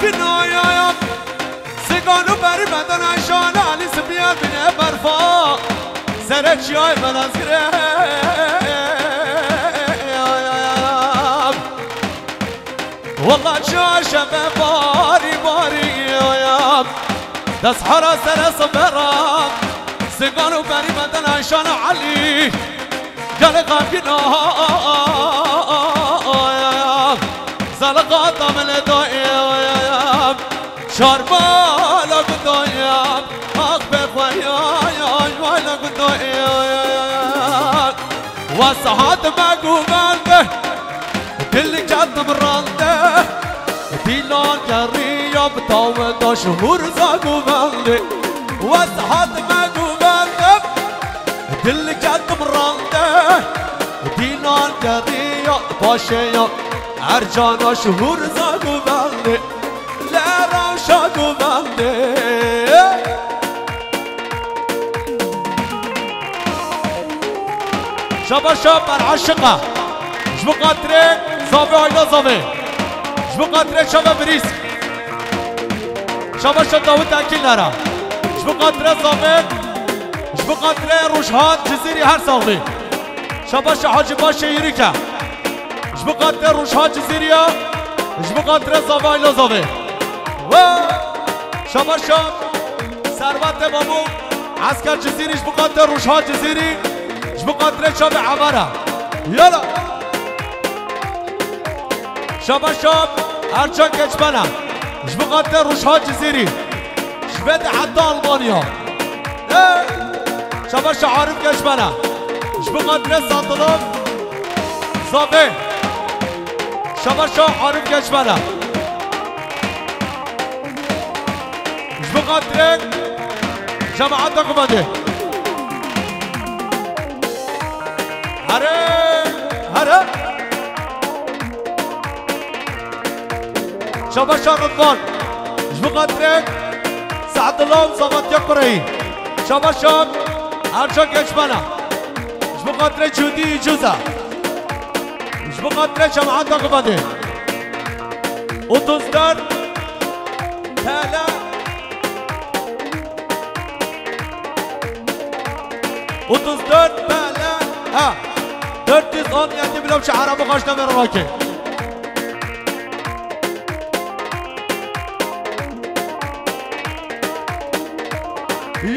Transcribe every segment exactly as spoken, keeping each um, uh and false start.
Kinoyayam, Sigan û berî beden Eyşan Elî Sibiyar bine berfa. Sere çiyayê Belezgirê. Walla çaşe be barî barî yayam. Dest hara sere siberan. Sigan û berî beden Eyşan Elî. Gel xakina, zalqata min dayam, şarmala gudayam, ax be xweyayam, wala gudayam. Wes hat me guvende, dil ketim rande, dîlan geriya bi tawenda ji hûrza guvende. Wes hat me guvende, Dil ketim rande, dîlan geriya paşeya, Ercana ji hûrza guvende, le rewşa guvende. Şabaşa ber aşiqa, ji bo xatirê zavê ayla zavê, ji bo xatirê çava birîz. Şabaşa Dawid Ekîn Lera. Ji bo xatirê zavê, ji bo xatirê Rojhat Cizîrî her sax bî. Şabaşa Hacî Başê Yirike. Ji bo xatirê Rojhat Cizîrî ya, ji bo xatirê zavê ayla zavê. Wa! Şabaşa Servetê Mamû, Esker Cizîrî, ji bo xatirê Rojhat Cizîrî, ji bo xatirê çavê Emera. Yala! Şabaşa Ercan Keçmena. Ji bo xatirê Rojhat Cizîrî. Ji vê de heta Almanya. Hey! Şabaşa Arif Keçmena. Ji bo xatirê Sadulov. Zavê. Şabaşa Arif Keçmena. Ji bo xatirê cemaeta ku vedê. Here, here. Şabaşa Ridvan. Ji bo xatirê Saedullah û Zavatiya Kureyî. Şabaşa Ercan Keçmena. Ji bo xatirê Cûdî Îcuza. Ji bo xatirê cemaeta ku vedê. Otuz dört T L. Otuz dört T L. Ha. Dört yüz on yedi bile biçe Erebo xaç demê rake.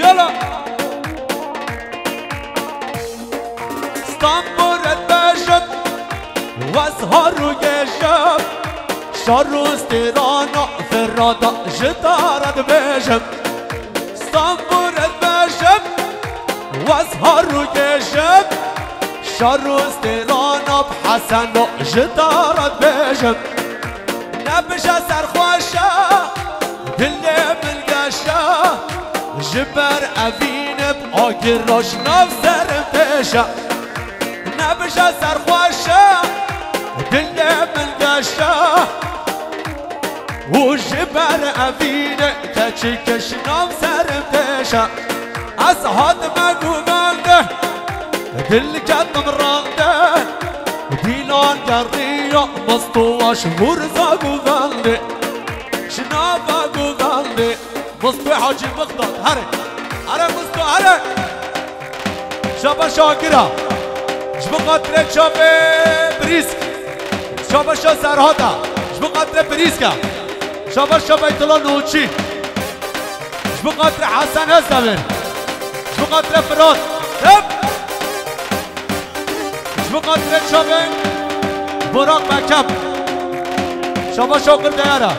Yala. Stenbolê dibêjim, wez har û gêjim, şar û stêrana Firata ji te re dibêjim. Stenbolê dibêjim, wez har û gêjim, şar û stêrana bi Heseno ji te re dibêjim. Nebije serxweşe, dilê min geşe, ji ber evîn bi agir roj nav serim têşe. Nebije serxweşe, dilê min geşe, û ji ber evîn keçik şinav serim têşe. Ez hatime guvende, dil ketim rande, dîlan geriya, mistowa ji hûrza guvende, şinava guvende. Mustu Hacî Mixdar, here. Here Mustu, here. Şabaş Agira. Ji bo xatirê çavê Brîsk. Şabaşa Serhata. Ji bo xatirê Brîska. Şabaşa Beytullah Nûçî. Ji bo xatirê Hesen Özdemir. Ji bo xatirê Firat. Hep. Ji bo xatirê çavê Burak Mekem. Şabaşa Okur Deyara.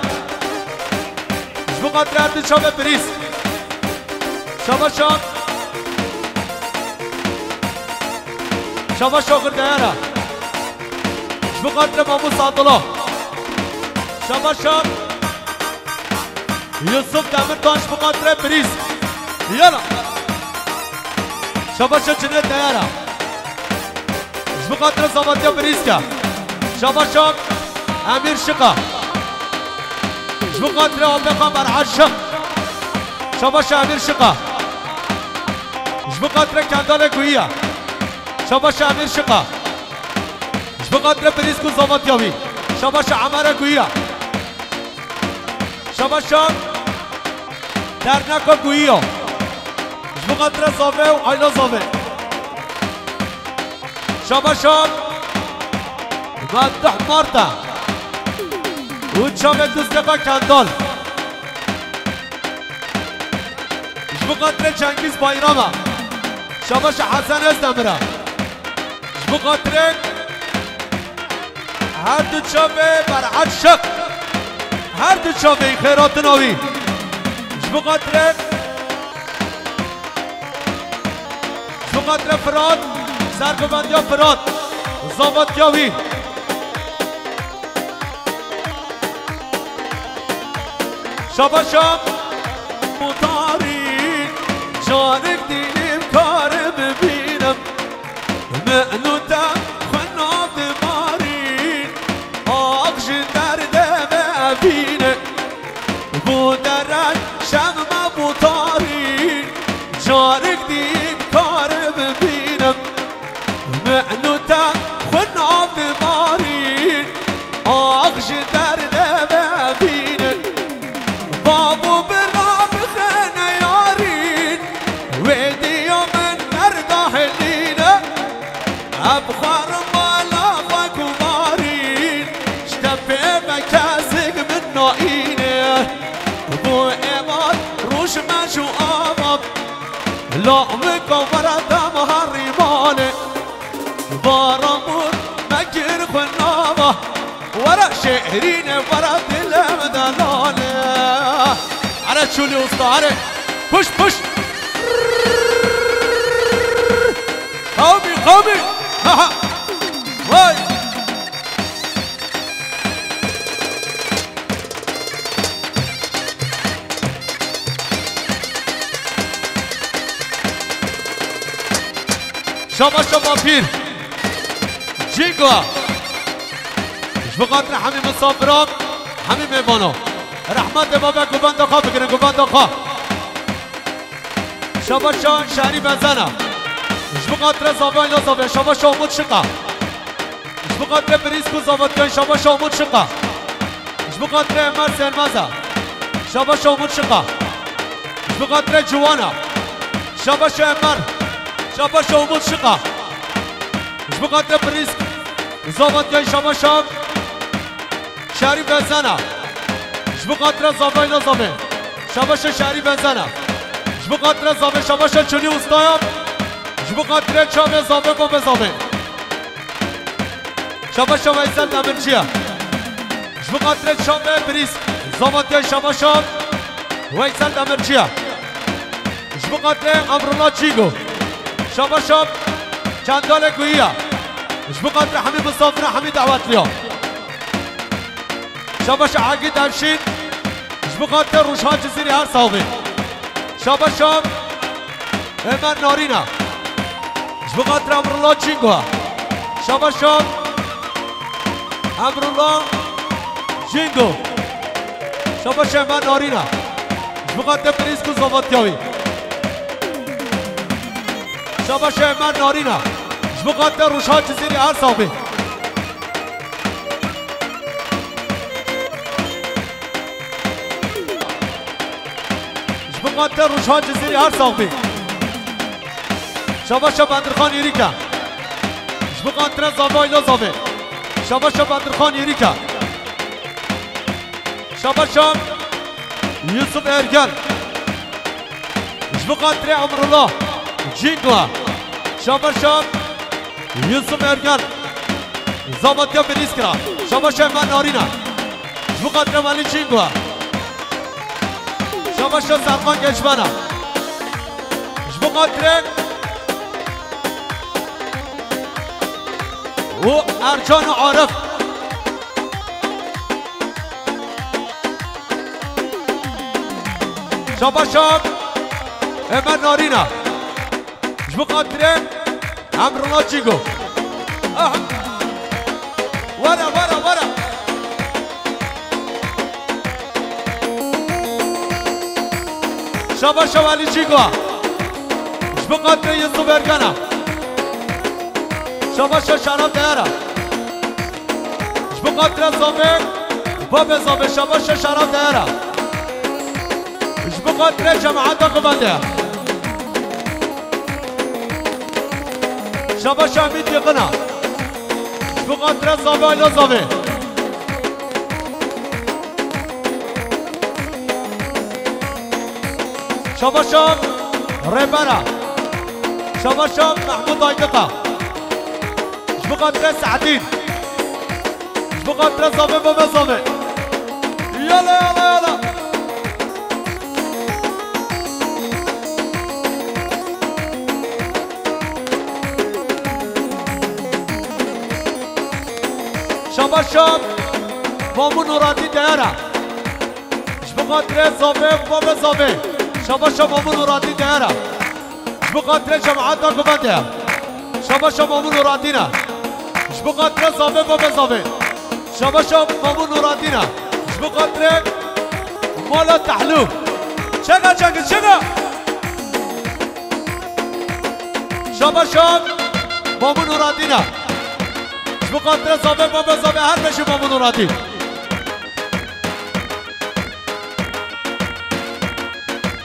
Ji bo xatirê her du çavê Brîsk. Şabaşa. Şabaşa Okur Deyara. Ji bo xatirê Mamû Sadullah. Şabaşa Yusuf Demirtaş, ji bo xatirê Brîsk. Yala. Şabaşa Cüneyt Deyara. Ji bo xatirê Zavatiya Brîska. Şabaşa Emîr Şiqa. Ji bo xatirê Abdulkadir Aşiq. Şabaşa Emîr Şiqa. Ji bo xatirê Kendalê Guyiya. Şabaşa Emîr Şiqa. Ji bo xatirê Brîsk û Zavatiya wî. Şabaşa Emere Guyiya. Şabaşan derneka Guyiya. Ji bo xatirê Zave û Ayla Zave. Şabaşan Mendih Marta û çavê dusteka Kendal. Ji bo xatirê Cengiz Bayrama. Şabaşa Hesen Özdemira. Ji bo xatirê her du çavê Berhat Şik, her du çavê xêratina wî. Ji bo xatirê, ji bo xatirê Firat, sergovendiya Firat, zavatiya wî. Şabaşa Mutarî, carek dînim karim bînim. Min û te xwe nav dimarîn, ax ji derdê me evîne. Bo dere şem me bo tarîn, carek dîn karim bînim. Min û te xwe nav dimarîn, ax ji derdê me evîne. Bab û bira bixine yarîn, wê diya min nerda helîne. Ev xwarin mala xwe gumarîn, ji te pê me kesik min naîne. Bo êvar roj me ji ava, lawika were dem herî mane. Baramûr me kir xwe nava. Were şêrîne, were dilê min delale. Are Çolî usta, are. Puş, puş. Qewmî, qewmî. Ha, ha. Vay. Şabaş şaban pîr. Cinga. Ji bo xatirê hemî misafiran, hemî mêvanan. Rehmetê babe, govenda xwe bigirin, govenda xwe. Şabaşa Şerî Bezena. Ji bo xatirê Zave Ayla Zave, şabaşa Umut Şika. Ji bo xatirê Brîsk û Zavatiyayê, şabaşa Umut Şika. Ji bo xatirê Emer Sermeza, şabaşa Umut Şika. Ji bo xatirê Ciwana, şabaşa Emer, şabaşa Umut Şika. Ji bo xatirê Brîsk, Zavatiyayê, şabaşa Şerî Bezena. Ji bo xatirê Zave Ayla Zave, şabaşa Şerî Bezena. Ji bo xatirê Zave, şabaşa Çolî ustaya. Ji bo xatirê çavê Zave, babê Zave. Şabaşa Weysel Demirciya. Ji bo xatirê çavê Brîsk, Zavatiyayê, şabaşa Weysel Demirciya. Ji bo xatirê Emrullah Çîgo. Şabaşa Kendalê Guyiya. Ji bo xatirê hemî misafira, hemî dawetliya. Şabaşa Agî Devşîn. Ji bo xatirê Rûşhan Cizîrî, her sax bî. Şabaşa Emer Narîna. Ji bo xatirê Emrullah Çîngo. Şabaşa Emrullah Çîngo. Şabaşa Emer Narîna. Ji bo xatirê Brîsk û Zavatiyayê. Şabaşa Emer Narîna. Ji bo xatirê Rûşhan Cizîrî, her sax bî. Ji bo xatirê Rûşhan Cizîrî, her sax bî. Şabaşa Bedirxan Yêrîka. Ji bo xatirê Zave Ayla Zave. Şabaşa Bedirxan Yêrîka. Şabaşa Yusuf Ergen. Ji bo xatirê Emrullah Cîngo. Şabaşa Yusuf Ergen. Zavatiya Brîskira. Şabaşa Emer Narîna. Ji bo xatirê Welî Cîngo. Şabaşa Serkan Geçmena. Ji bo xatirê û Ercan Arif. Şabaşa Emer Narîna. Ji bo xatirê Emrullah Çîgo. Aha. Were, were, were. Şabaşa Welî Çîgo. Ji bo xatirê Yusuf Ergena. Şabaşa Şeref Deyara. Ji bo xatirê Zave, babê Zave, şabaşa Şeref Deyara. Xatirê cemaeta ku bende. Şabaş Hamîd Yekina. Ji bo xatirê Zavê Ayla Zavê. Şabaşa Rêbera. Şabaşa Mehmûd Aydika. Ji bo xatirê Sehdîn. Ji bo xatirê Zavê, bavê Zavê. Yala, yala, yala. Şabaşa Mamû Nuratî Deyara. Ji bo xatirê Zavê, bavê Zavê. Şabaşa Mamû Nuratî Deyara. Ji bo xatirê cemaeta ku bende. Şabaşa Mamû Nuratîn e. Ji bo xatirê Zavê, bavê Zavê. Şabaşa Mamû Nuratîn e. Ji bo xatirê mala Tehlû. Çeka, çeka, çeka. Şabaşa Mamû Nuratîn e. Ji bo xatirê Zavê, bavê Zavê, her beşî Mamû Nuratîn.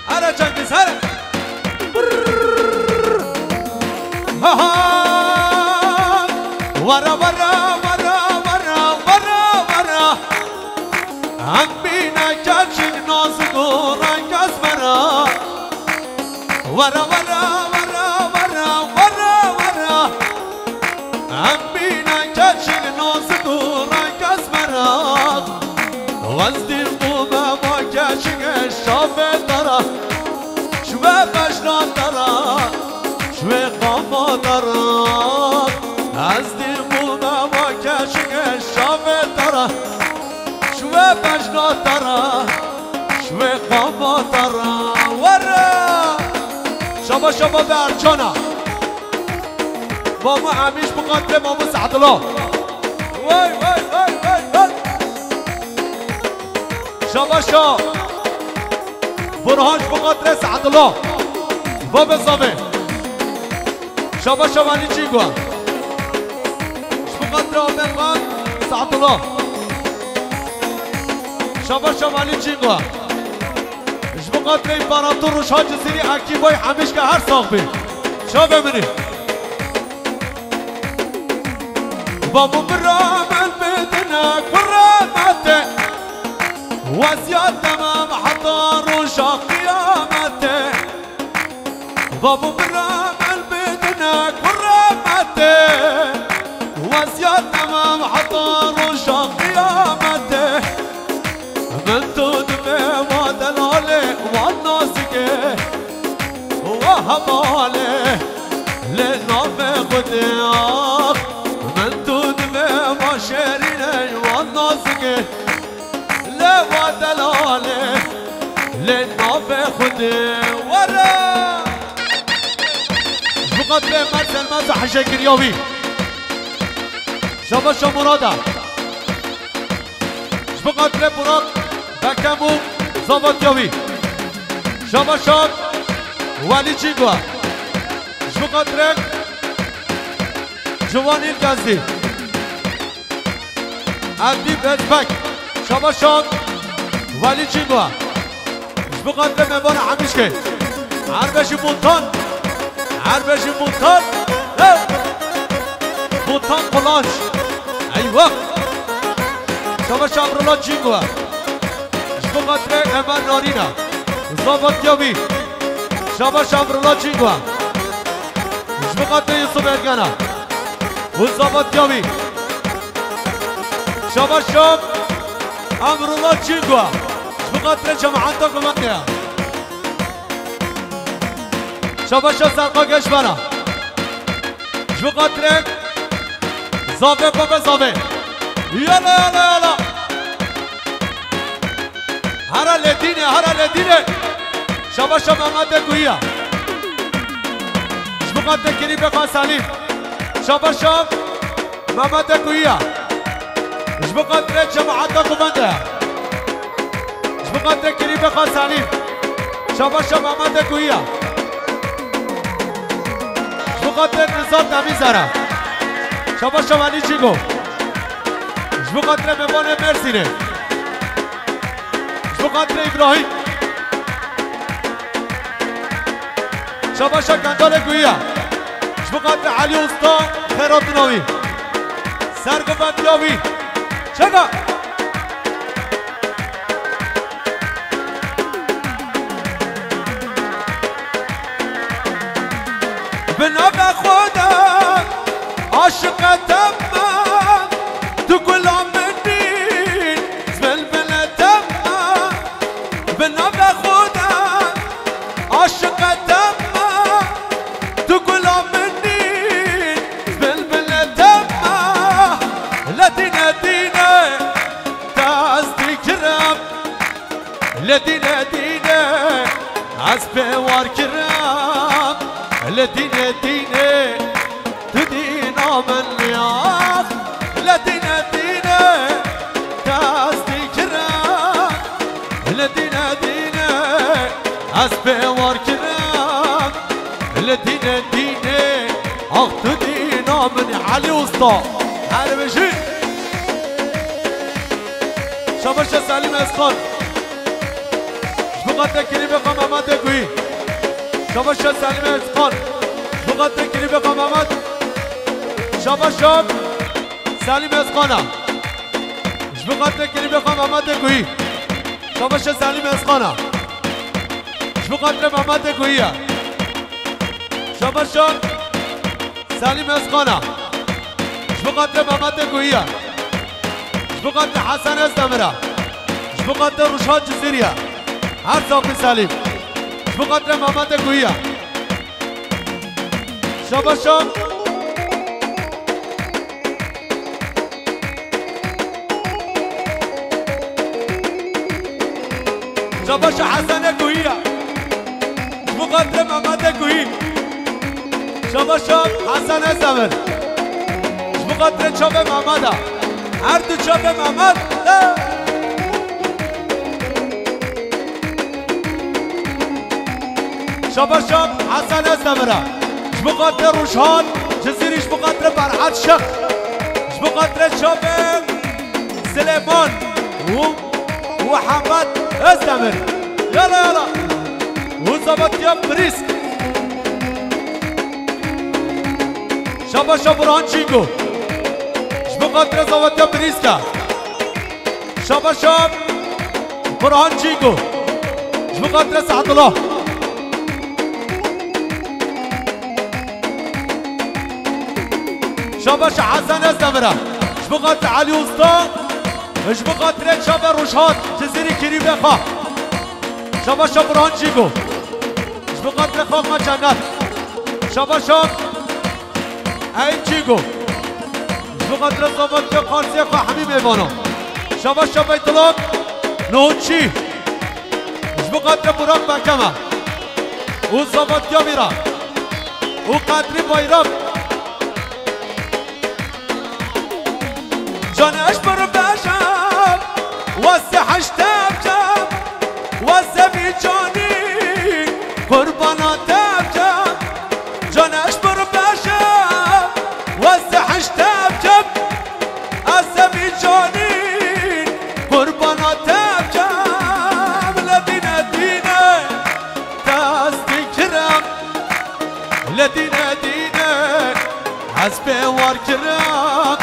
Here Cengiz, here. Brrr. Ha ha. Wara, wara, wara, wara, wara, wara. Em bîne keçik nazik û reng ez bera. Wara, wara, wara, wara, wara, wara. Em bîne keçik nazik û reng ez bera. Wezdî bûme ma keçik şavê dara. Şwe bejna dara. Şwe qama dara. Ez dî bûme ma keçik şavê dara. Şwe bejna dara. Şwe qama dara. Were. Şaba şaba be Erçana. Mamû Emîş bi xatirê Mamû Sehdilo. Wey, wey, wey, wey, wey. Şaba şa. Burhan ji bi xatirê Sehdilo. Bavê Zavê. Şaba şa Valî Çîngo. Ji bi xatirê Amed Xan Sehdilo. Şaba şa Valî Çîngo. Ji bo xatirê împarator Rûşa Cizîrî Ekîboy Hemîşke her sax bî. Çavê min î. Babo mira min bidine kuremete. Weziyet demem heta roja qiyamete. Babo mira min bidine kuremete. Weziyet demem heta roja qiyamete. Min tu dibê wa delalê wa nazikê, wa hevalê lê navê Xwedê ax. Min tu dibê wa şêrînê wa nazikê, lê wa delalê lê navê Xwedê were. Ji bo xatirê Mert Selmez û hejekiriya wî. Şaba şa Murada. Ji bo xatirê Burak Bekem û zavatiya wî. Şaba şa Welî Çîngo. Ji bo xatirê Ciwanî Gazdî. Evdî Bezbek. Şaba şa Welî Çîngo. Ji bo xatirê Memana Hemîşkê. Her beşî Montan. Her beşî Montan. Hey! Montan Qulanç. Eyvah! Şaba şa Emrullah Çîngo. Ji bo xatirê Emel Narîna. Zavatiya wî. Şaba şa Emrullah Çîngo. Ji bo xatirê Yusuf Ergena. Û zavatiya wî. Şaba şa Emrullah Çîngo. Ji bo xatirê cemaeta ku me heye. Şaba şa Serqa Geşbera. Ji bo xatirê Zavê, bavê Zavê. Yala, yala, yala. Hara Ledînê, hara Ledînê. Şaba şa Mehmetê Kuyiya. Ji bo xatirê Kerîmê Xan Selîm. Şaba şa Mehmetê Kuyiya. Ji bo xatirê cemaeta ku bende. Ji bo xatirê Kerîmê Xan Selîm. Şaba şa Mehmetê Kuyiya. Ji bo xatirê Nizar Temîzera. Şaba şa Welî Çîngo. Ji bo xatirê Mevanê Mersînê. Ji bo xatirê Îbrahîm. Şabaşa Kendalê Guya. Ji bo xatir Elî Usta xêratina wî. Sergivetiya wî. Çeka. Bi navê Xweda aşiqe te me, tu gula min î, bilbile te me. Bi navê Xweda aşiqe te me, tu gula min î, bilbile te me. Le dîne dîne te ez dikirim. Li dîne dîne ez pê war kirim. Li dîne dîne tu dîna min ya. Li dîne dîne te ez dikirim. Li dîne dîne ez pê war kirim. Li dîne dîne ax tu dîna min Elî Usta. Her bijî. Şabaşa Selîm Ezxan. Ji bo xatirê klîbê xwe Mehmetê Guhî. Şabaşa Selîm Ezxan. Ji bo xatirê klîbê xwe Mehmet. Şabaşa Selîm Ezxana. Ji bo xatirê klîbê xwe Mehmetê Guhî. Şabaşa Selîm Ezxana. Ji bo xatirê Mehmetê Guhî ye. Şabaşa Selîm Ezxana. Ji bo xatirê Mehmetê Guhiya. Ji bo xatirê Hesen Özdemir e. Ji bo xatirê Ruşhat Cizîrî ye. Her saxî Selîm. Ji bo xatirê Mehmetê Guhiya. Şabaşa. Şabaşa Hesenê Guhiya. Ji bo xatirê Mehmetê Guhî. Şabaşa Hesen Özdemir. Ji bo xatirê çavê Mehmet e. Her du çavê Mehmet. Şabaşa Hesen Özdemir e. Ji bo xatirê Ruşhan Cizîrî, ji bo xatirê Berhat Şex. Ji bo xatirê çavê Silêman û Muhammed Özdemir. Yala, yala. Û zavetiya Brîsk. Şabaşa Burhan Çîngo. Ji bo xatirê zavetiya Brîsk e. Şabaşa Burhan Çîngo. Ji bo xatirê Sehdullah. Şabaşa Hesen Özdemir e. Ji bo xatirê Elî Usta. Ji bo xatirê çavê Ruşhat Cizîrî kirî vefa. Şabaşa Burhan Çîngo. Ji bo xatirê xaxma cennet. Şabaşa Eyüp Çîngo. Ji bo xatirê zavetiya Qarsiyê xwe hemî mêvana. Şabaşa Beytullah Nohutçî. Ji bo xatirê Burak Bekeme. Û zavetiya wî re. Û Qedrî Bayram. Can eş bir beşem, wazde heşte bkem, wazde bir cani, qurbana te bkem. Can eş bir beşem, wazde heşte bkem, wazde bir cani, qurbana te bkem. Le dîne dîne, te ez dikirim. Le dîne dîne ez pê war kirim.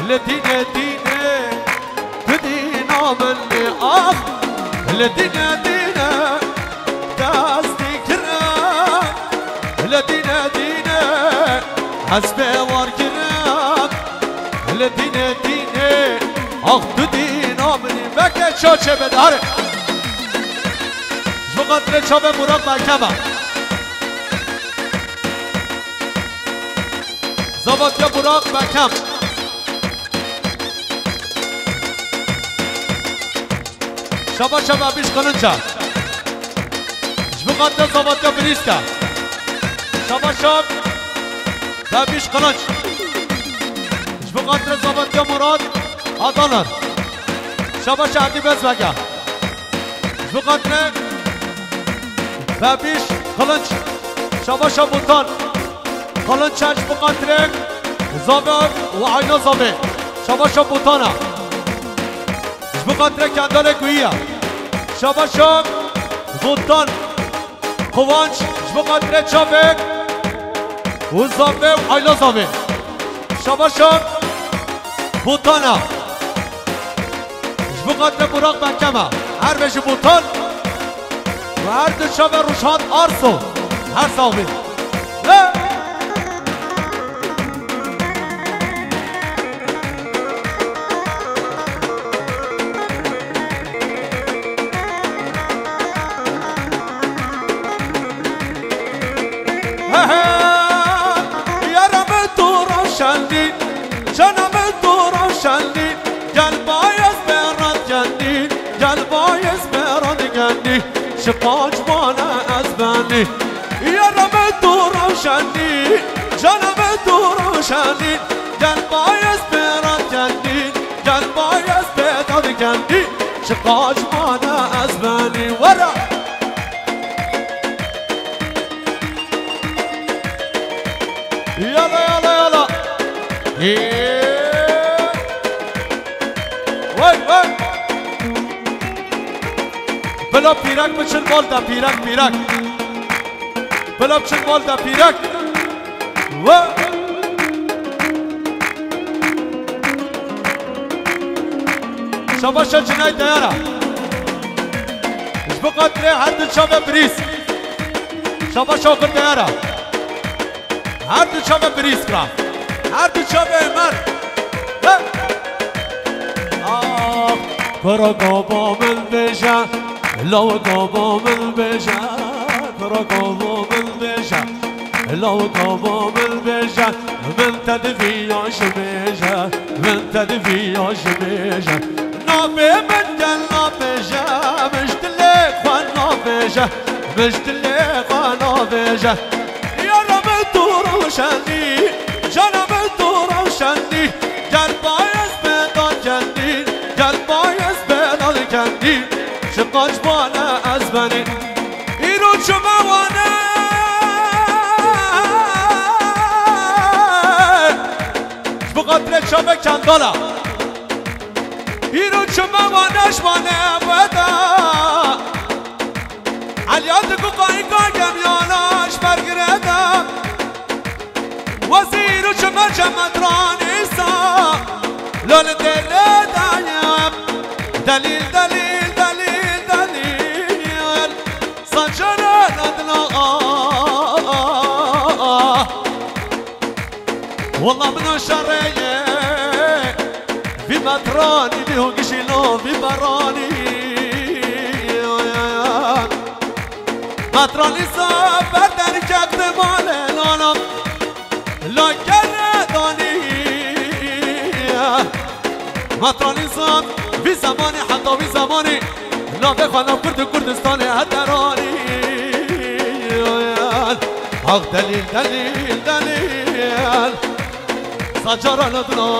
Le dîne dîne tu dîna min lê ax. Le dîne dîne te ez dikirim. Le dîne dîne ez pê war kirim. Le dîne dîne ax tu dîna min. Veke çaçe bedare. Ji bo xatirê çavê Burak Bekeme. Zavatiya Burak Bekem. Şabaşa Bebiş Kılınç e. Ji bo xatirê zavatiya Brîsk e. Şabaşa Bebiş Kılınç. Ji bo xatirê zavatiya Murat Adalar. Şabaşa Edî Bezbek e. Ji bo xatirê Bebiş Kılınç. Şabaşa Botan. Kılınç e ji bo xatirê Zave û Ayna Zave. Şabaşa Botan e. Ji bo xatirê Kendalê Guhiya. Şabaşa Botan. Kıvanç Ji bo xatirê çavek û zavê û ayla zavê. Şabaşa Botana. Ji bo xatirê Burak Bekema. Her be ji Botan. Û her du çavê Rojhat Arso. Her zavê. He! He he, yara min tu roşandî, cana min tu roşandî, gel bayez berat kendî, gel bayez berat kendî, şi qaç bana ez benî. Yara min tu roşandî, cana min tu roşandî, gel bayez berat kendî, gel bayez berat kendî, şi qaç bana ez benî. Wara! Yala, yala, yala. Hey. Vay, vay. Bila pîrek biçin bol de, pîrek, pîrek. Bila biçin bol de, pîrek. Vay. Şabaşa Cinay Dayara. Ji bo xatirê her du çavê birîz. Şabaşa Okur Dayara. Her du çavê birîz kira. Her du çavê Ömer. He. Ah, kara gava min bêje, law gava min bêje, kara gava min bêje. Law gava min bêje, min te di vî ya ji bêje, min te di vî ya ji bêje. Navê min gel nabêje, min ji dilê xwe nabêje, min ji dilê xwe nabêje. Yara min tu rewşenî, cana min tu rewşenî, gel bayez bê dal kendî, gel bayez bê dal kendî, ji qaç bane ez benî. Îro çime wane, ji bo xatirê çavê Kendala. Îro çime wane, ji wane weda. Eliya diku qayîka gemyana ji ber gireda. Wezîr û çime çemetranî sa. Lol dere dayem. Delîl, delîl, delîl, delîl. Saçara nadla. Walla min o şerê ye. Vî metranî, vî hûn gişî lo, vî beranî. Metranî sa ber derkek di malê lana. La gere danî. Metranî sa vî zemanî, heta vî zemanî. Navê xwe nav Kurd û Kurdistanê her deranî. Ax delîl, delîl, delîl. Sacara li dilo,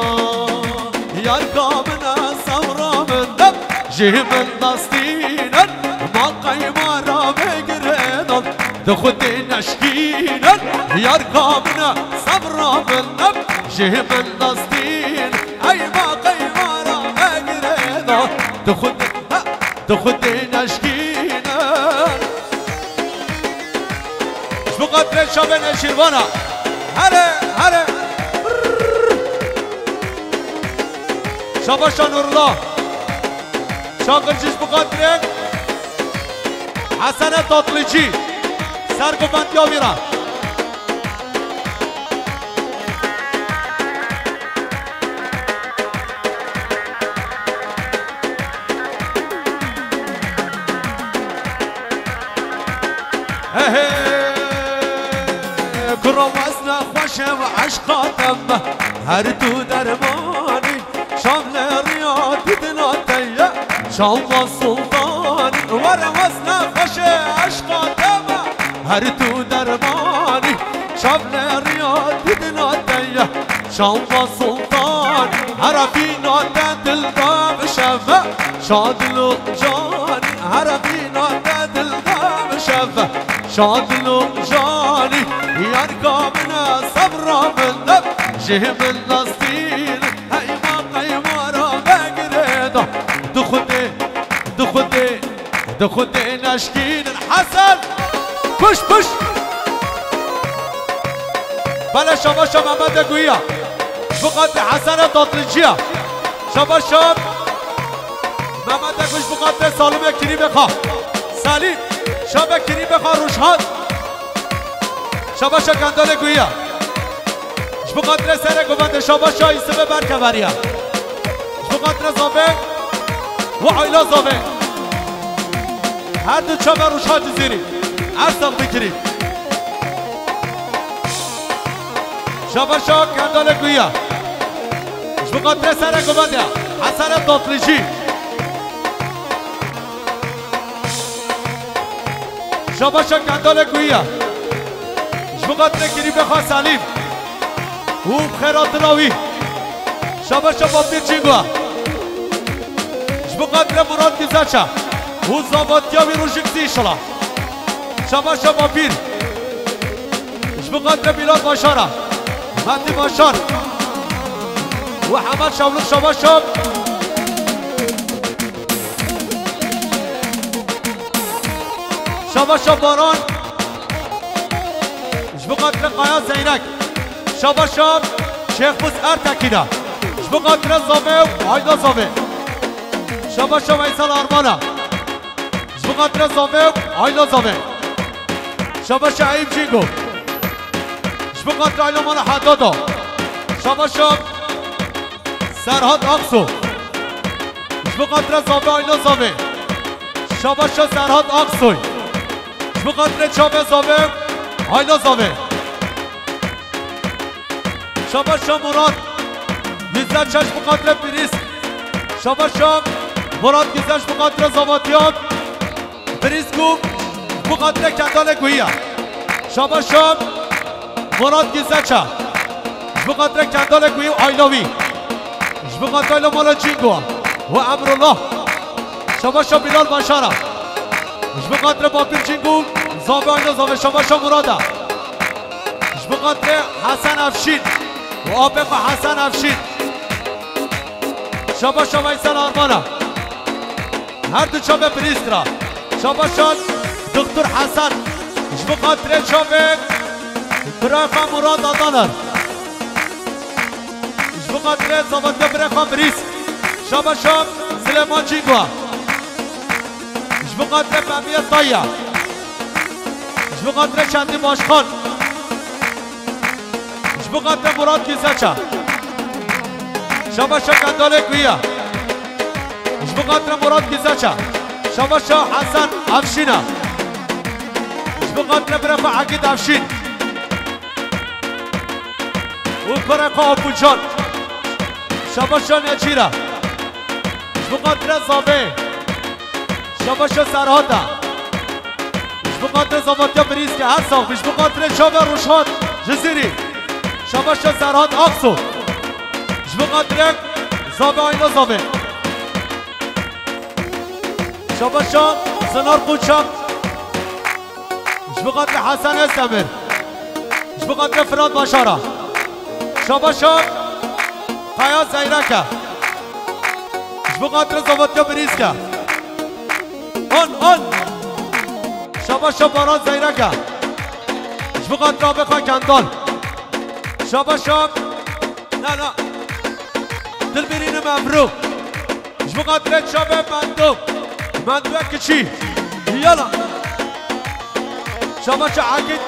yarka min e, sewra min e, jî min destînin, ma qeyma ra vegirêdan, di xwedê neşkînin, yarka min e, sewra min e, jî min destîn, ey ma qeyma ra vegirêdan, di xwedê, he, di xwedê neşkînin. Ji bo xatirê çavê Neşîrvana. Here, here. Şabaşa Nurullah. Şakirci ji bo xatirê Hesene Tatlıcı. Ser ku bend ya vîra. Ehe, kuro wezne xweş e ve eşqa te me, her tu dermanî, şavle riya didina te ye, şava sultanî, were wezne xweş e eşqa te me, her tu dermanî, şavle riya didina te ye. Şanla Sultan, herefîna te dil de bişeve, şadil û canî, herefîna te dil de bişeve, şadil û canî, yarka min e, sebra min de, jê min destîn, heyma qeyma ra vegirêda, di xwedê, di xwedê, di xwedê neşkînin Hesen, kuş, kuş. Bele şabaşa Mehmetê Guya. Ji bo xatirê Hesene Tatlıcıya. Şabaşa Mehmetê Guya, ji bo xatirê Salime Kirîmê xwe. Salîm, şabe Kirîmê xwe Rûşhat. Şabaşa Kendalê Guya. Ji bo xatirê Serê Govendê, şabaşa Îsibê Berkeveriya. Ji bo xatirê Zavê û aîla Zavê. Her du çavê Rûşa Cizîrî. Her sax bikirî. Şabaşa Kendalê Guya. Ji bo xatirê Serê Govendê. Hesene Tatlıcı. Şabaşa Kendalê Guya. Ji bo xatirê Kirîmê xwe Salîm. Û xêratina wî. Şabaşa Bapîr Çîngo. Ji bo xatirê Murat Gizaça. Û zavatiya wî rojik zî inşallah. Şabaşa Bapîr. Ji bo xatirê Bilal Başara. Mehdi Başar. Û Hemed Şevlûk şabaşa. Şabaşa Baran. Ji bo xatirê Kaya Zeyrek. Şabaşa Şêxmûs Ertekîna. Ji bo xatirê Zavê û aîla Zavê. Şabaşa Veysel Armana. Ji bo xatirê Zavê û aîla Zavê. Şabaşa Eyüp Cîngo. Ji bo xatirê aîla mala Hedada. Şabaşa Serhat Aksu. Ji bo xatirê Zavê aîla Zavê. Şabaşa Serhat Aksoy. Ji bo xatirê çavê Zavê, aîla Zavê. Şabaşa Murat Gizaça, ji bo xatirê Brîsk. Şabaşa Murat Gizaç, ji bo xatirê zavatiya Brîsk û ji bo xatirê Kendalê Guya. Şabaşa Murat Gizaça. Ji bo xatirê Kendalê Guya û aîla wî. Ji bo xatirê aîla mala Çîngo û Emrullah. Şabaşa Bilal Başara. Ji bo xatirê Bapîr Çîngo, Zavê aîla Zavê, şabaşa Murada. Ji bo xatirê Hesen Efşîn û apê xwe Hesen Efşîn. Şabaşa Veysel Armana. Her du çavê Brîsk ra. Şabaşa Doktor Hesen. Ji bo xatirê çavê birayê xwe Murad Adanar. Ji bo xatirê zavatiya birayê xwe Brîsk. Şabaşa Silêman Çîngo. Ji bo xatirê Fehmiye Taya. Ji bo xatirê Çendî Başkan. Ji bo xatirê Murat Gizaça. Şabaşa Kendalê Guya. Ji bo xatirê Murat Gizaça. Şabaşa Hesen Efşîna. Ji bo xatirê birayê xwe Egîd Efşîn. Û kurê xwe Apucan. Şabaşa Necîra. Ji bo xatirê Zavê. Şabaşa Serhata. Ji bo xatirê zavatiya Brîskê, her sax bî. Ji bo xatirê çavê Rojhat Cizîrî. Şabaşa Serhat Aksu. Ji bo xatirê Zavê, aîla Zavê. Şabaşa Sinar Koçak. Ji bo xatirê Hesen Özdemir. Ji bo xatirê Firat Başara. Şabaşa Kaya Zeyreke. Ji bo xatirê zavatiya Brîske. On, on. Şabaşa Baran Zeyreke. Ji bo xatirê apê xwe Kendal. Şabaşa. Na, na. Dilbirînim Emro. Ji bo xatirê çavê Mendo. Mendoya kiçî. Yala. Şabaşa Akît.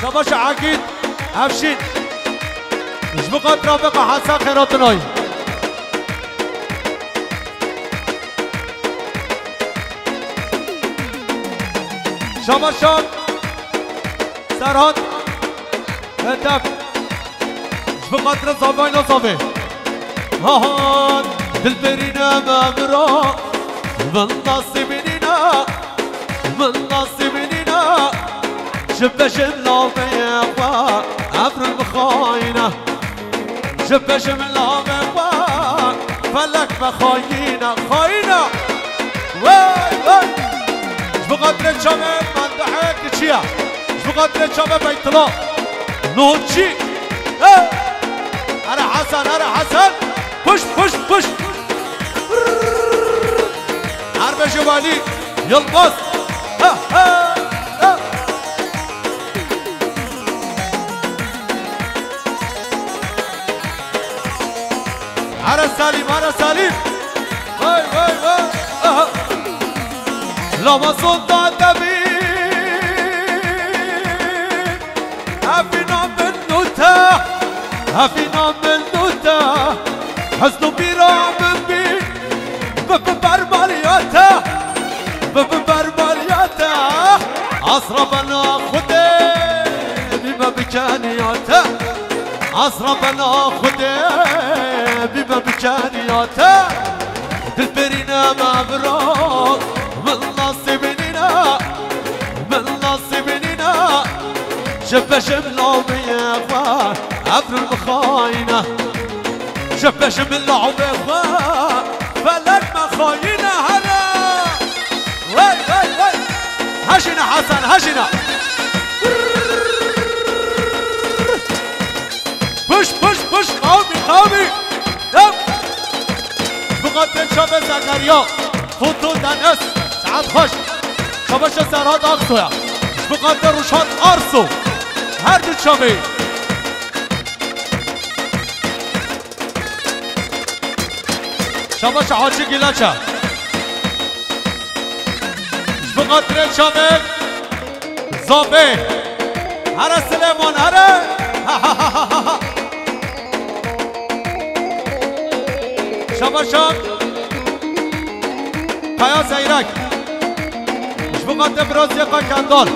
Şabaşa Akît. Efşîn. Ji bo xatirê apê xwe Hesen Xêratinay. Şabaşa Serhat. Edep. Ji bo xatirê Zavê, aîla Zavê. Ha, ha, dilbirîne me mira, min nasîbî nîne, min nasîbî nîne. Ji bejim laveyê xwe, evrim xayîne. Ji bejim lavê xwe, felek me xayîne, xayîne. Wey, wey. Ji bo xatirê çavê Menduhê kiçiya. Ji bo xatirê çavê Beytula. Noçî. Hey! Here Hesen, here Hesen. Kuş, kuş, kuş. Her beşe Valî Yilmaz. Ha, ha, ha. Ara Salîm, ara Salîm. Vay, vay, vay. Aha. Lava sonda te bî. Evîna min nû te. Evîna min nû te. Hezn û bîra min bî. Bi, bi bermaliya te. Bi, bi bermaliya te. Asra bena Xwedê. Bîme bi keniya te. Asra bena Xwedê bîme bi keniya te. Dilberîne me bira, min nasîb nîne, min nasîb nîne. Ji beşim lawmeyê xwe, evrim xayîne. Ji beşim lawmeyê xwe, felek me xayîne here. Wey, wey, wey. Hejîne Hesen, hejîne. Puş, puş, puş, qawmî, qawmî. Dem. Ji bo xatirê çavê Zekeriya, Foto Deniz, saet xweş. Çabaşa Serhat Aksoya. Ji bo xatirê Ruşan Arso. Her du çavê. Şabaş Hacı Gilaça. Ji bo xatirê çavê Zobê. Here Silêman, here. Şabaşa Kaya Zeyrek. Ji bo xatirê Biraziyê Kakendal.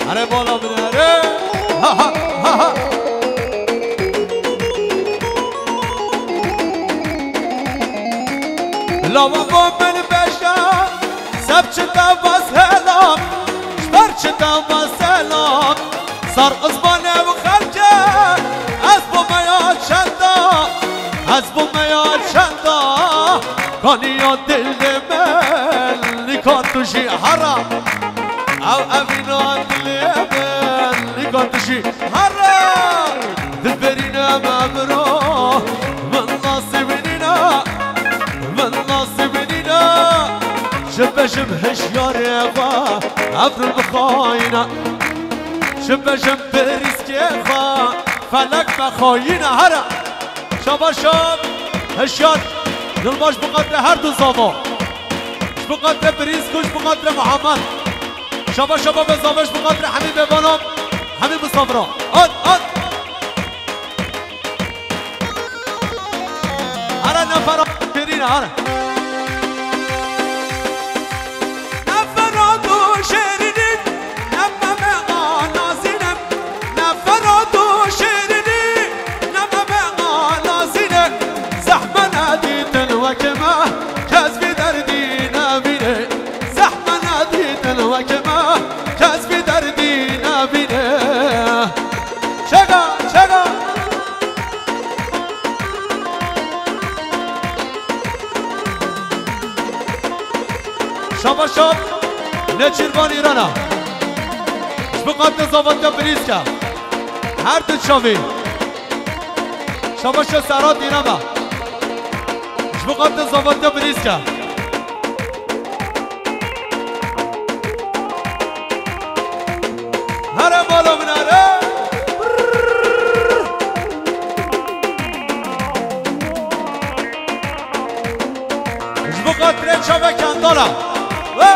Here bala min here. Ha, ha, ha, ha. Lava bo min beşa, seb çi te va selam, ji ber çi te va selam. Sar izmane û xelke, ez bo me ya çenda, ez bo me ya çenda. Kaniya dilê min, nîka tu jî hera. Ew evîna dilê min, nîka tu jî hera. Dilberîne me bira, min nasîb nîne, min nasîb nîne. Ji beşim hişyarê xwe, evrim xayîne. Ji beşim birîskê xwe, felek me xayîne. Here. Şabaşa hişyar, dilbaş bi qadre her du zava. Ji bo xatirê Birîsk û ji bo xatirê Muhammed. Şaba şaba be zave ji bo xatirê hemî bêvanan, hemî misafira. At, at. Here nefera şêrîn e, here. Nefera tu şêrînî, ne meme a nazîne. Nefera tu şêrînî, ne meme a nazîne. Zehme nedîtin wekî me, kes vî derdî nevîne. Zehme nedîtin wekî me, kes vî derdî nevîne. Çega, çega. Şaba şab, Nêçîrvan Îrana. Ji bo xatirê zavatiya Birîsk e. Her du çavî. Şaba şab Serhat Îrana. Ji bo xatirê zavatiya Birîsk e. Here mala min here. Ji bo xatirê çavê Kendala. We.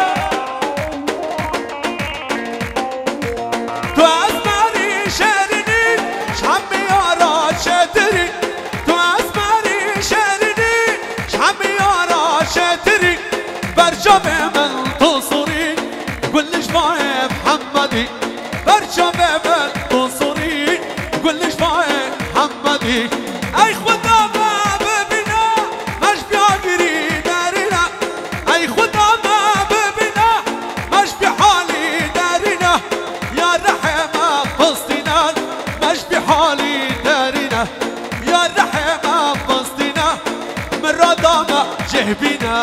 Tu ezmerî şêrînî, ji hemî yara çêtirî. Tu ezmerî şêrînî, ji hemî yara çêtirî. Ber çavê min tu sûrî, gul li ji vayê Mihemedî. Ber çavê min tu sûrî, gul li ji vayê Mihemedî. Ey Xuda me bibîne, me ji bî agirî derîne. Ey Xuda me bibîne, me ji bî halî derîne. Ya rehê me bistîne, me ji bî halî derîne. Ya rehê me bistîne, mirada me cih bîne.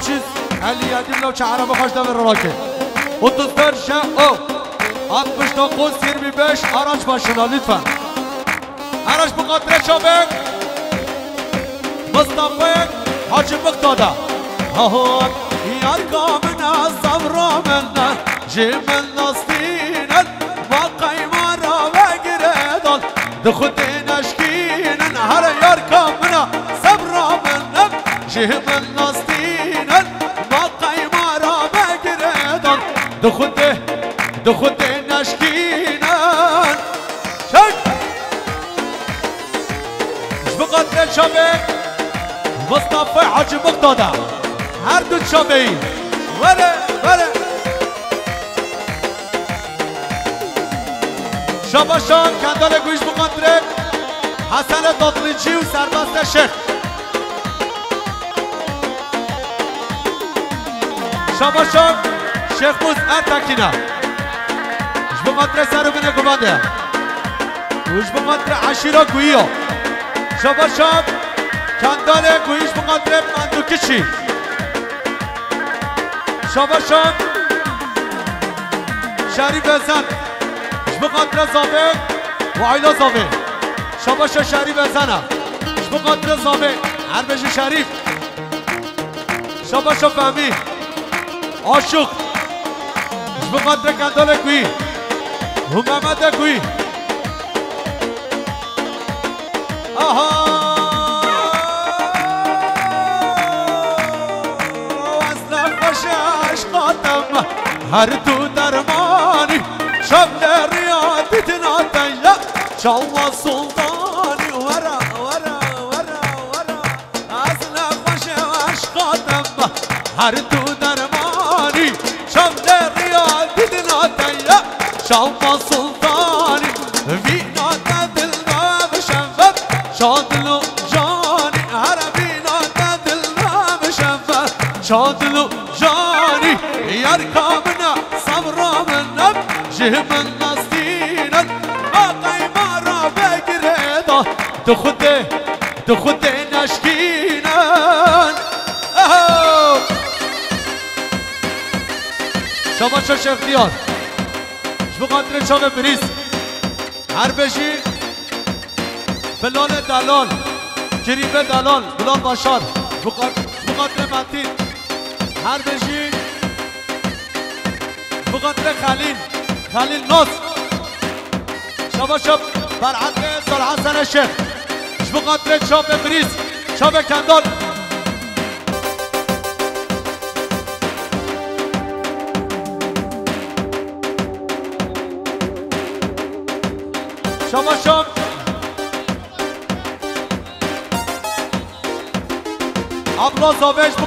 Çiz, elli yedi, navçe Ereba xweş devê rake. Otuz dört, şe, o. Altmış dokuz, yirmi beş, araç başına lütfen. Araç muqadre çabek. Mustafayek Hacı Mıktada. Aho, yarka min e, sabra min e, ji min nastînin, ma qeyma ra vegire dal. Di Xwedê neşkînin, here yarka min e, sebra min e, ji min nastînin, ma qeyma ra vegire dal. Di Xwedê, di Xwedê neşkînin. Çek! Ji bo xatirê çavê Mustafay Hacı Mıktada. Her du çavê. Were, were. Şabaşan, kendalê ku ji bo xatirê Hesen Tatlıcı û Serbest Şêx. Şabaşan, Şêxmûs Ertekîn e. Ji bo xatirê ser û binê guvan de. Û ji bo xatirê eşîra Guyî ya. Şabaşan, kendalê Guyî ji bo xatirê Mendukiçî. Şabaşan, Şerîf Ezen. Ji bo xatirê Zavê û aîla Zavê. Şabaşa Şerîf Ezen e. Ji bo xatirê Zavê. Her bêjî Şerîf. Şabaşa Fehmî. Aşiq. Ji bo xatirê kendalê Guyî. Û Mehmete Guyî. Aha! Ez nexweş eşqa te me, her tu dermanî, çav lê riya dîtina te ye, çawa sultanî, were, were, were, were. Ez nexweş eşqa te me, her tu dermanî, çav lê riya dîtina te ye, çawa sultanî, vîna te dil me bi şefet, ça dil û canî, here vîna te dil me bi şefet, ça dil û canî, yarka min e, sebra min e, ji min nastînin, ma qeyma ra vegire da, di Xwedê, di Xwedê neşkînin. Eho! Şabaşa Şêx Diyar. Ji bo xatirê çavê Birîz. Her bêjî Bilalê Delal, Kirîbê Delal, Bilal Başar. Ji bo xat-, ji bo xatirê Metîn. Her bêjî ji bo xatirê Xelîl, Xelîl Nas. Şabaşa Berhedê Salih Hesen Şêx. Ji bo xatirê çavê Birîz, çavê Kendal. Şabaşa Abla Zavê ji bo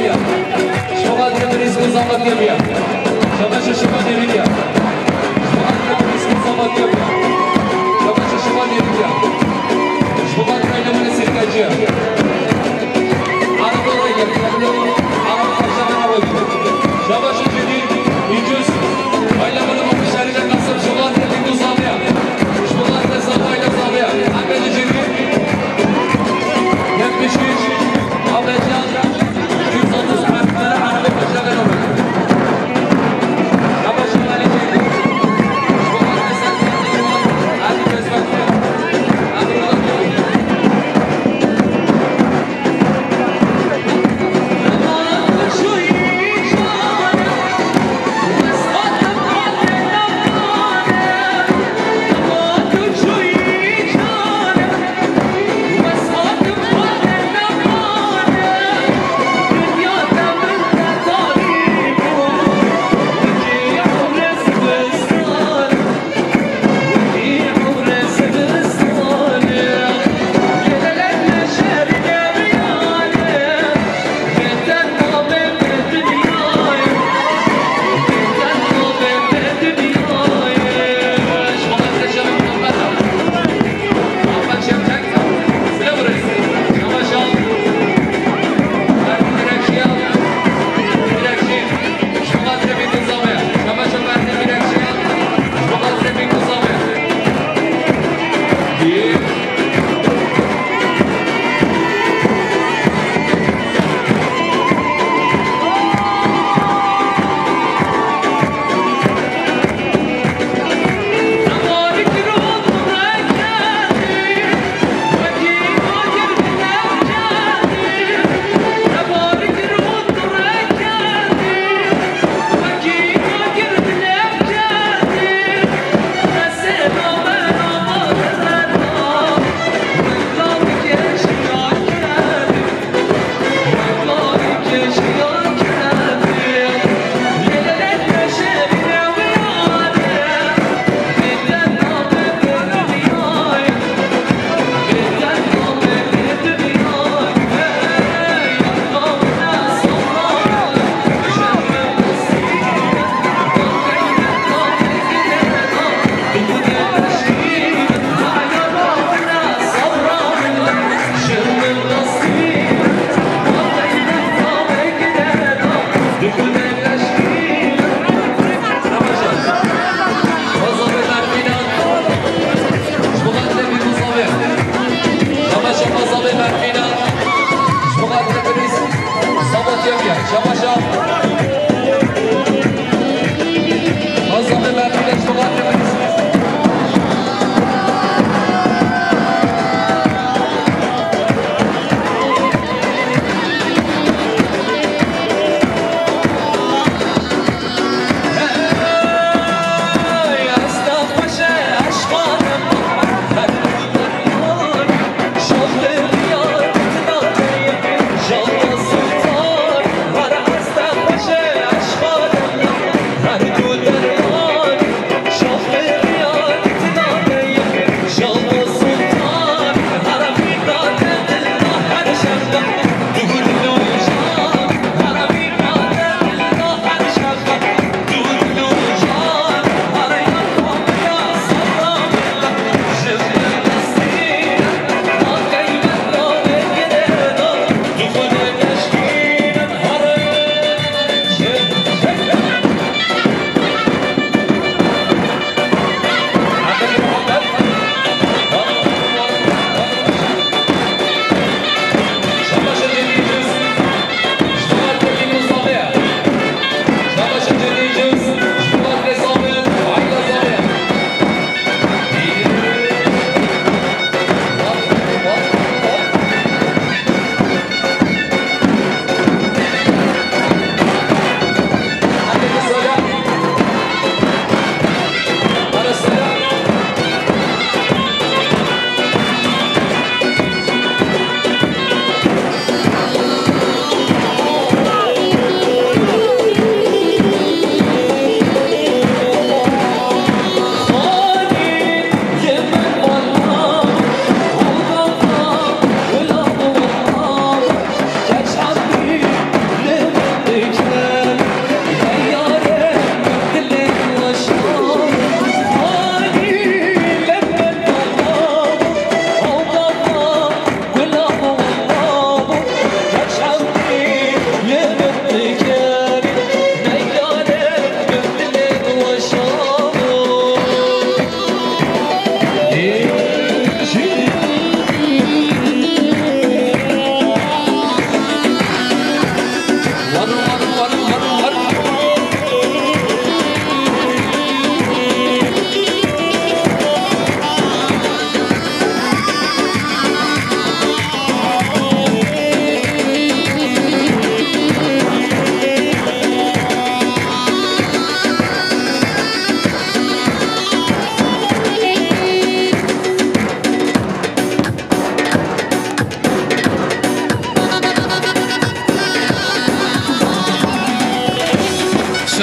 Şebat Kemal Îsmaîl Zabat Kemal. Şebat Şebat Demirya. Şebat Kemal Îsmaîl Zabat Kemal. Şebat Şebat Demirya. Şebat Kayla Mele Sirkacı. Araba Rayla, Araba Şebat Araba. Şebat Şebat Demirya.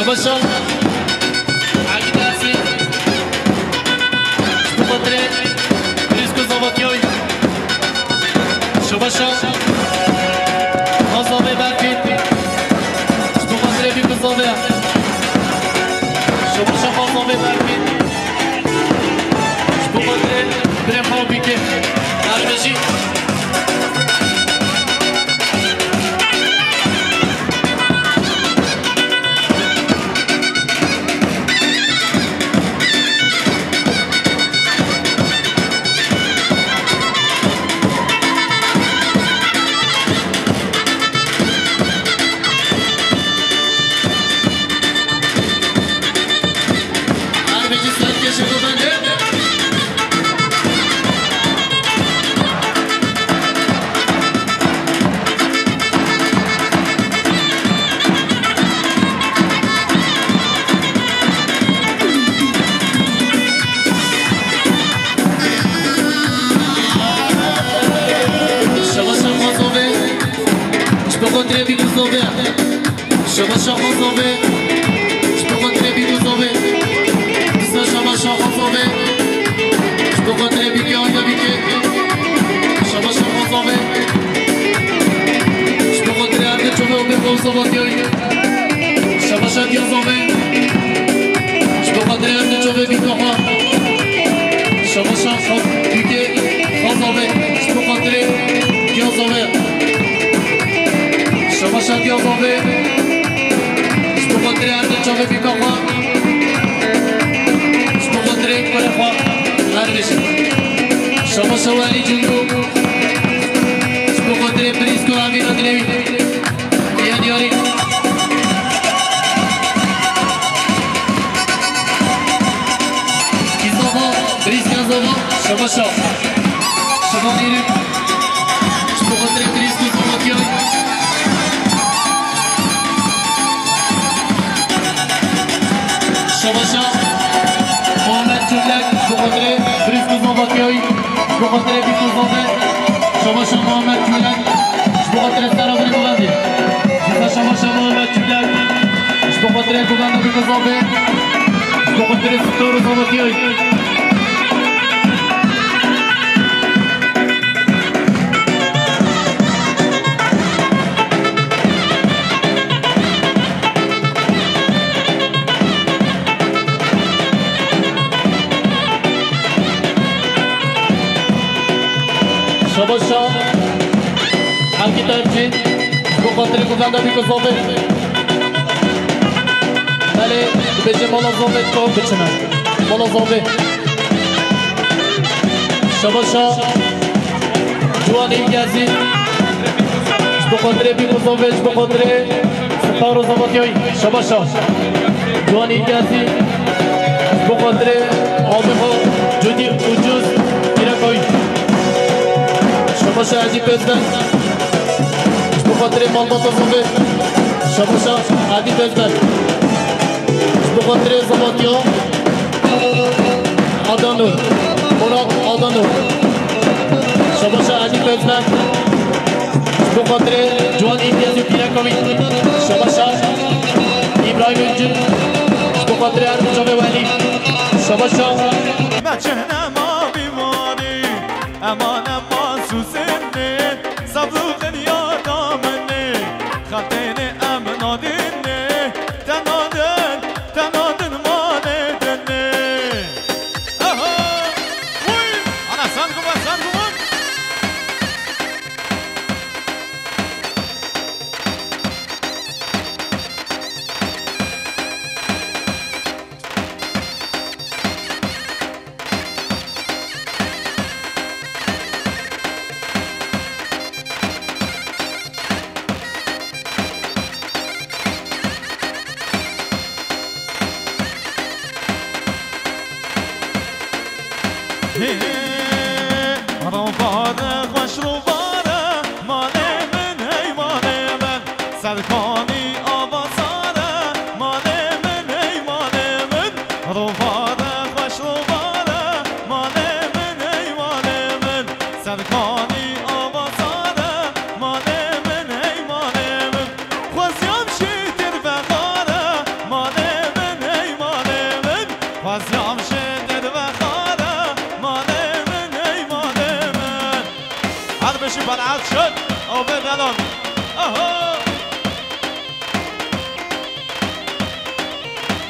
Şabaşa. Agî dersî. Ji bo xatirê Brîsk û Zavatiyoy. Şabaşa. Xazavê Berkî. Ji bo xatirê Bîk û Zavê. Şabaşa Xazavê Berkî. Ji bo xatirê birê xwe û Bîkê. Her bijî. Şabaşa Xozovê, ji bo xatirê Bîk û Zavê. Şabaşa Xozovê, ji bo xatirê Bîk û Zavê. Dîsa şabaşa Xozovê, ji bo xatirê Bîkê, Ayda Bîkê. Şabaşa Xozovê, ji bo xatirê erdê çavê û bê Xozovatiyoy. Şabaşa Diyazovê, ji bo xatirê erdê çavê Bîka xwe. Şabaşa Xaz-, Bîkê Xazovê, ji bo xatirê Diyazovê. Şabaşa Diyazovê. Ji bo xatirê erdê çavê Bîka xwe. Ji bo xatirê kurê xwe. Her bijî. Şabaşa Welî Cundû. Ji bo xatirê Brîsk û Evîna Dilewî. Diye diyarî. Kîzava, Brîsk Kîzava, Şabaşa. Şaban Êrîk. Ji bo xatirê Brîsk û Zavatiyay. Şabaşa Muhammed Çulek, ji bo xatirê Brîsk û Zavatiyay. Ji bo xatirê Bîk û Zavê. Şabaşa Muhammed Çulek. Ji bo xatirê Serabirê Bulendî. Dîsa şabaşa Muhammed Çulek. Ji bo xatirê Guvenda Bîk û Zavê. Ji bo xatirê Stor û Zavatiyay. Şabaşa Hekî Tercî, ji bo xatirê Guvenda Bîk û Zavê. Belê, dibêje mala Zavê, tu biçine. Mala Zavê. Şabaşa Ciwan Îlgezî. Ji bo xatirê Bîk û Zavê, ji bo xatirê Star û Zavatiyay. Şabaşa Ciwan Îlgezî. Ji bo xatirê Abixa Cudî Ucuz Pîrekayî. Şabaşa Edî Pezben. Ji bo xatirê malbata Zavê. Şabaşa Edî Pezben. Ji bo xatirê Zavatiya. Adanur. Murat Adanur. Şabaşa Edî Pezben. Ji bo xatirê Ciwan Îmtiyaz û Pîreka wî. Şabaşa Îbrahîm Ülcü. Ji bo xatirê Erdinç Abe Welî. Şabaşa. Me çehne ma bîmarî, eman ema sûsinê, sabluqin yada minê, xeltênê em nadinê, te nadin, te nadin manê dinê. Aha! Uy! Ana, sar bûn, sar bûn. Hê, rovare, xweş rovare, malê min, hey malê min. Serkanî ava sare, malê min, hey malê min. Rovare, xweş rovare, malê min, hey malê min. Serkanî ava sare, malê min, hey malê min. Xweziyam şêtir vexare, malê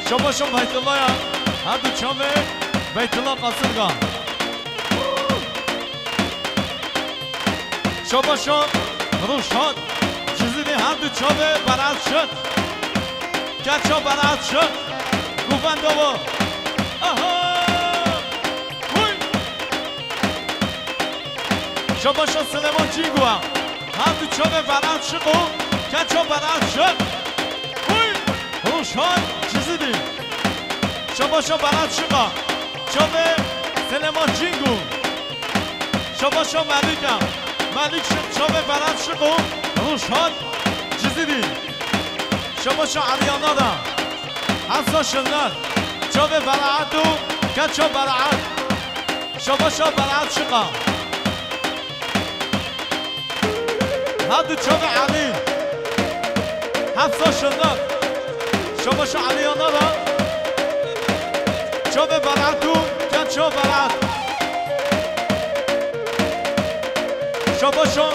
Şabaşo Beytullah'a, her du çavê Beytullah Qasırga. Şabaşo Ruşhat Cizîrî, her du çavê Berat Şık. Keço Berat Şık. Guvendova. Aha! Huy! Şabaşo Süleyman Cîngua. Her du çavê Berat Şık û keço Berat Şık. Huy! Ruşhat Cizîrî. Şabaşo Berat Şık a. Çavê Süleyman Cîngu. Şabaşo Melîk a. Melîk Şık, çavê Berat Şık û Ruşhat Cizîrî. Şabaşo Elî Anar a. Hafsa Şılnar. Çavê Berat û keço Berat. Şabaşo Berat Şık a. Her du çavê Elî. Hafsa Şılnar. Şabaşo Elî Anar a. Çavê Berat û keço Berat. Şabaşo.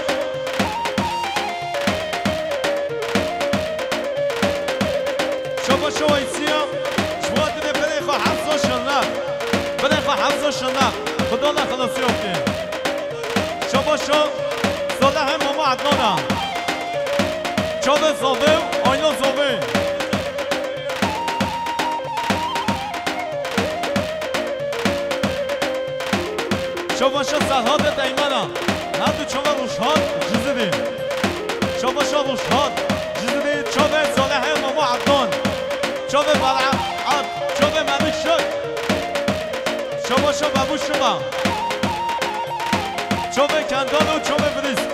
Şabaşo Weysiya. Ji bo dilê birê xwe Hafsa Şılnar. Birê xwe Hafsa Şılnar. Xuda ne xelasiya bike. Şabaşo Salihê Mama Ednan a. Çavê Zavê û ayna Zavê. Şabaşo Serhatê Teymana. Her du çavê Ruşhat Cizîrî. Şabaşo Ruşhat Cizîrî, çavê Salihê Mama Ednan. Çavê Berat, çavê Melîk Şık. Şabaşo Bebû Şık a. Çavê Kendan û çavê Birîsk.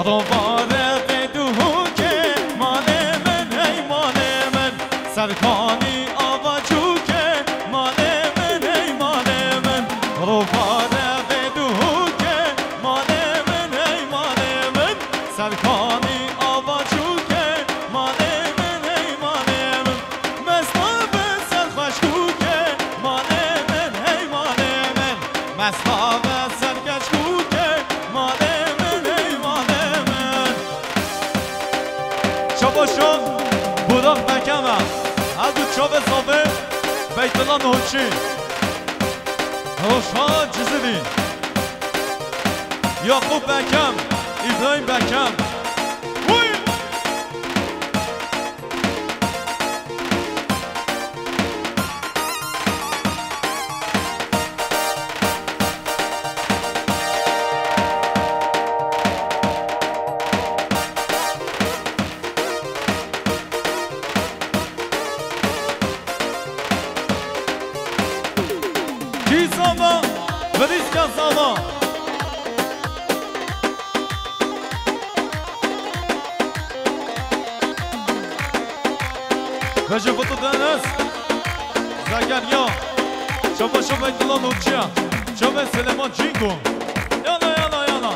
Rovare qê duhûkê malê min, hey malê min. Serkanî ava cûkê malê min, hey malê min. Rovare qê duhûkê malê min, hey malê min. Serkanî ava cûkê malê min, hey malê min. Mesta be ser xweşkûkê malê min, hey malê min. Mesta be ser keçkûkê malê min, hey malê min. Şabaşo Burak Bekeme. Her du çavê Zavê Beytullah Nohçî. Ruşhat Cizîrî. Yakup Bekem, İbrahim Bekem. Huy! Kî zava? Birîska zava. Vejê Fıtı Deniz. Zekeriya. Şabaşo Beytullah Nurçiya. Çavê Süleyman Cîngo. Yana, yana, yana.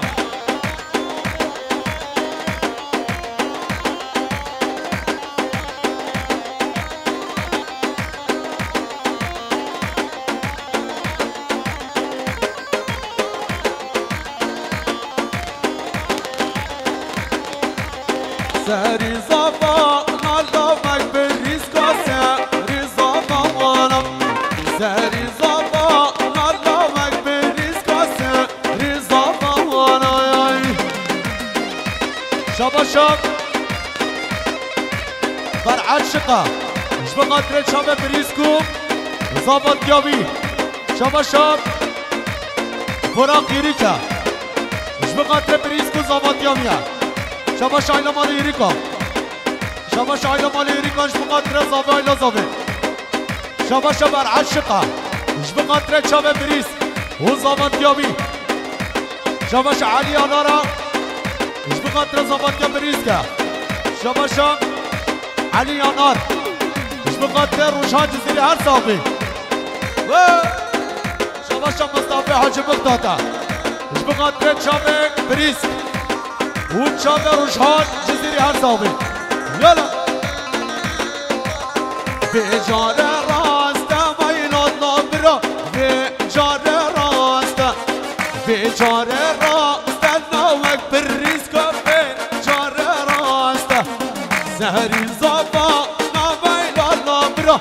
Serî zava nalda mek birîska, serî zava wana. Serî zava nalda mek birîska, serî zava wana. Şabaşa. Ferhat Şika. Ji bo xatirê çavê Birîsk û Zavat Yavî. Şabaşa Burak Yirîka. Ji bo xatirê Birîsk û Zavat Yavî ye. Şabaşa Ayla Malê Yirîka. Şabaşa Ayla Malê Yirîka ji bo xatirê Zavê Ayla Zavê. Şabaşa Ferhat Şika. Ji bo xatirê çavê Birîsk û Zavat Yavî. Şabaşa Elî Anara. Ji bo xatirê Zavat ya Birîsk e. Şabaşa Elî Anar. Ji bo xatirê Rojhan Cizîrî her sax bî. Ve şabaşa Mistafê Hacî Miqdad e. Ji bo xatirê çavê Birîsk û çavê Rojhan Cizîrî her sax bî. Yala. Vê care rast e, vay lala bira. Vê care rast e. Vê care rast e, nawek Birîsk e. Vê Herî zava navey lala bira.